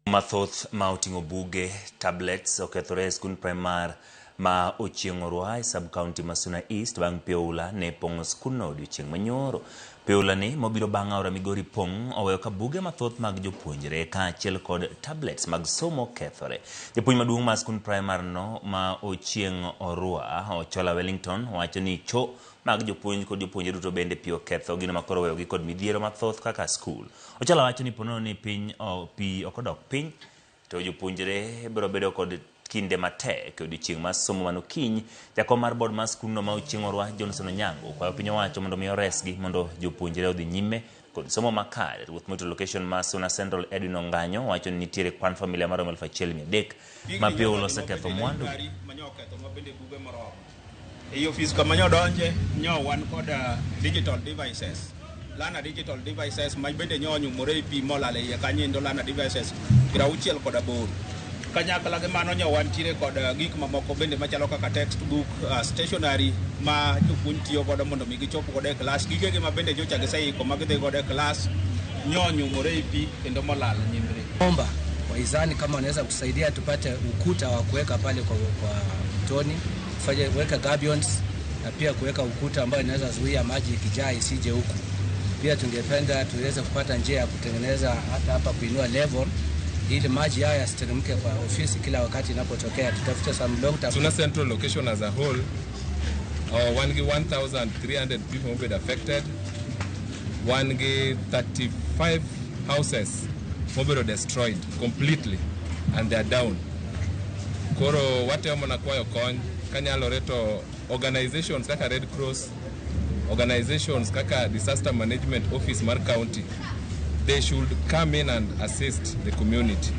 Mathoth ma oting'o buge, tablets okethore e skund primar ma Ochieng' Orwa e sub county ma Suna East bang' pi oula ne pong'o skundno odiochieng' manyoro. Pi oula ni mobiro bang' aora Migori pong' oweyo ka buge mathoth mag jopuonjre kaachiel kod tablets mag somo kethore. Japuonj maduong' mar skund primar no ma Ochieng' Orwa, Ochola Wellington, wacho ni cho mag jopuonj kod jopuonjre duto bende pi oketho gino ma koro oweyogi kod midhiero mathoth kaka skul. Ochola wacho ni ponono ni piny pi ok odok piny to jopuonjre biro bedo kod kinde matek e odiochieng' mar somo man okinyi. Jakom mar board mar skundno ma Ochieng' Orwa, Johnson Onyango, okwayo piny owacho mondo mi oresgi mondo jopuonjre odhi nyime kod somo makare. Ruoth morito location ma Suna Central Edwin Onganyo wacho ni nitiere kwan familia maromo 1300 ma pi oula oseketho mwandu. Ei ofis kama nyo donje, nyo wan kod digital devices. Learner digital devices ma bende nyo onyumore e pi molal e iye kanyo endo learner devices 68. Kanyakla gi mano nyo wantiere kod gik mamoko bende machalo kaka textbook, stationery ma jopuonj tiyo godo mondo mi gichop godo e klas. Gigegi ma bende nyocha giseiko ma gidhi godo e klas nyo onyumore e pi kendo molal nyimre. Omba wahisani kama wanaweza kutusaidia tupate ukuta wa kuweka pale kwa mtoni, tufanye kuweka gabions na pia kuweka ukuta ambayo inaweza zuia maji ikijaa isije huku. Pia tungependa tuweze kupata njia ya kutengeneza hata hapa kuinua level ili maji haya yasiteremke kwa ofisi kila wakati inapotokea. Tutafute some long term. Suna Central location as a whole, wan gi 1,300 people who been affected, wan gi 35 houses mobedo destroyed completely and they are down. Koro watemo mana kwayo kony kanyalore to organizations kaka Red Cross, organizations kaka Disaster Management Office mar county, they should come in and assist the community.